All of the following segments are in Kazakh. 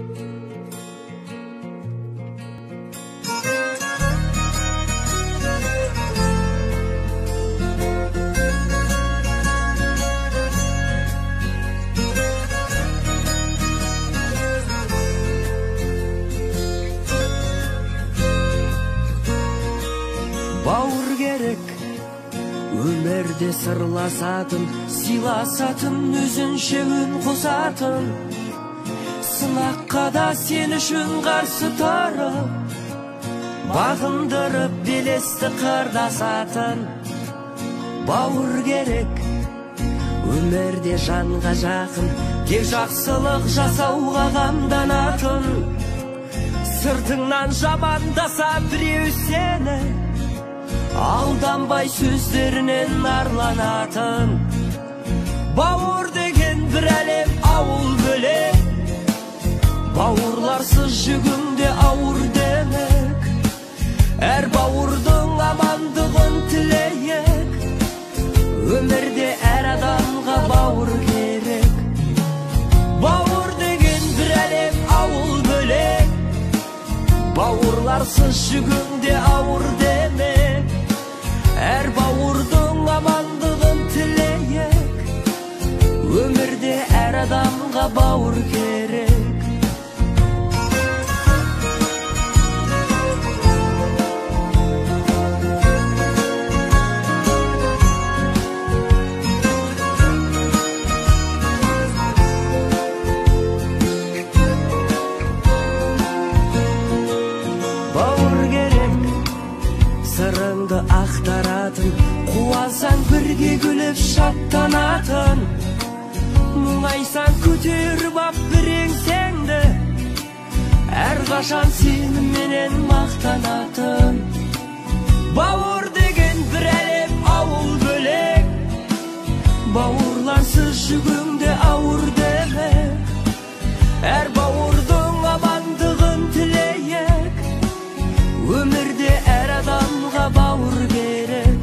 Бауыр керек, өмірде сырласатын, сыйласатын, өзінше үн қосатын. Сынаққа да сен үшін қарсы тұрып, бағындырып белесті қырдасатын. Бауыр керек, өмірде жанға жақын, тек жақсылық жасауға қамданатын. Сыртыңнан жамандаса біреу сені, алданбай сөздерінен арланатын. Бауыр деген бір әлем, ауыл бөлек, бауырларсыз жүгіңде ауыр демек. Әр бауырдың амандығын тілейік, өмірде әр адамға бауыр керек. Бауыр деген бір әлем, ауыл бөлек, бауырларсыз жүгіңде ауыр демек. Әр бауырдың амандығын тілейік, өмірде әр адамға бауыр керек. Бауыр керек, сырыңды ақтаратын, қуансаң бірге күліп шаттанатын. Мұңайсаң көтеріп ап бір еңсеңді, әрқашан сеніменен мақтанатын. Бауыр деген бір әлем, ауыл бөлек, бауырларсыз жүгіңде ауыр демек. Әр бауырдың амандығын тілейік, өмірде әр адамға бауыр керек.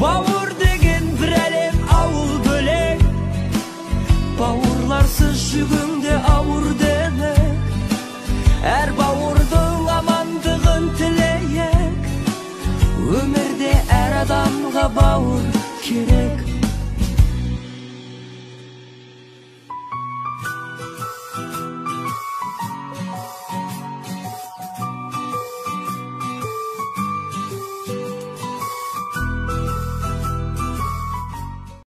Бауыр деген бір әлем, ауыл бөлек, бауырларсыз жүгіңде ауыр демек. Әр бауырдың амандығын тілейік, өмірде әр адамға бауыр